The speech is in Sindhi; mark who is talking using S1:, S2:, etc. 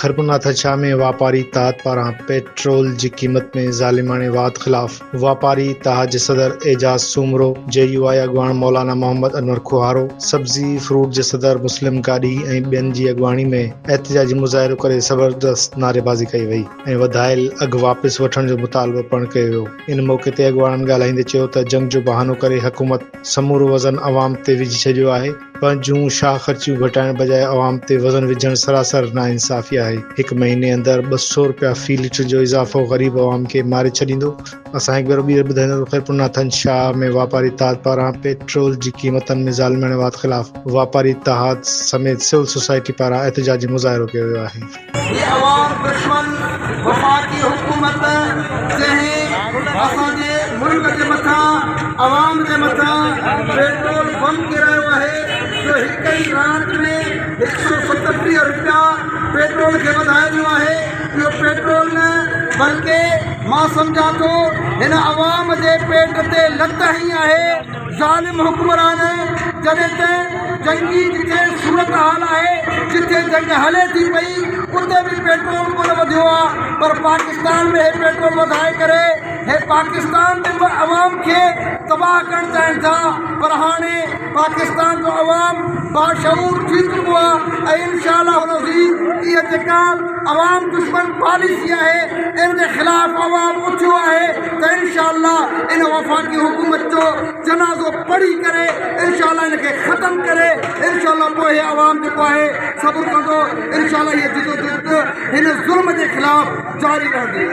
S1: خيرپورناٿ شاهه ۾ واپاري اتحاد پاران پيٽرول جي قيمت ۾ ظالماڻي واڌ خلاف واپاري اتحاد جي صدر اعجاز سومرو، جي يو آء اڳواڻ مولانا محمد انور کوهارو، سبزي فروٽ جي صدر مسلم گاڏهي ۽ ٻين جي اڳواڻي ۾ احتجاجي مظاهرو ڪري زبردست نعريبازي ڪئي وئي ۽ وڌايل اگهه واپس وٺڻ جو مطالبو پڻ ڪيو ويو. ان موقعي تي اڳواڻن ڳالهائيندي چيو ته جنگ جو بهانو ڪري حڪومت سمورو وزن عوام تي وجهي ڇڏيو آهي، پنهنجون شاهه خرچيون گهٽائڻ بجاء عوام تي وزن وجهڻ سراسر ناانصافي آهي، هڪ مهيني اندر 200 رپيا في ليٽر جو اضافو غريب عوام کي ماري ڇڏيندو. اسان هڪ ڀيرو ٻيهر ٻڌائينداسون ته خيرپورناٿن شاهه ۾ واپاري اتحاد پاران پيٽرول جي قيمتن ۾ ظالماڻي واڌ خلاف واپاري اتحاد سميت سول سوسائٽي پاران احتجاجي مظاهرو ڪيو ويو آهي.
S2: هي عوام دشمن وفاقي حڪومت جنهن اسان جي ملڪ جي مٿان عوام جي مٿان پيٽرول بم ڪيرايو آهي جو هڪ ئي رات ۾ هڪ سئو 37 رپيا پيٽرول کي وڌائي ڏنو آهي اهو پيٽرول نه بلڪه مان سمجهان ٿو هن عوام جي پيٽ تي لت هنئي آهي. ظالم حڪمران جڏهن ته جنگي جتي صورتحال آهي جتي جنگ هلي ٿي پئي اتي به پيٽرول ڪونه وڌيو آ پر پاڪستان ۾ هي پيٽرول وڌائي ڪري هي پاڪستان جي به عوام کي تباهه ڪرڻ چاهين ٿا پر هاڻي پاڪستان جو عوام باشعور ٿي چڪو آ ۽ انشاء الله العزيز اها جيڪا عوام دشمن پاليسي آهي ان جي خلاف عوام اٿيو آهي ته انشاء الله ان وفاقي حڪومت جو جنازو پڙهي ڪري انشاء الله ان کي ختم ڪري انشاء الله پوء هي عوام جيڪو آهي صبر ڪندو انشاء الله هي جدوجهد هن ظلم جي خلاف جاري رهندي.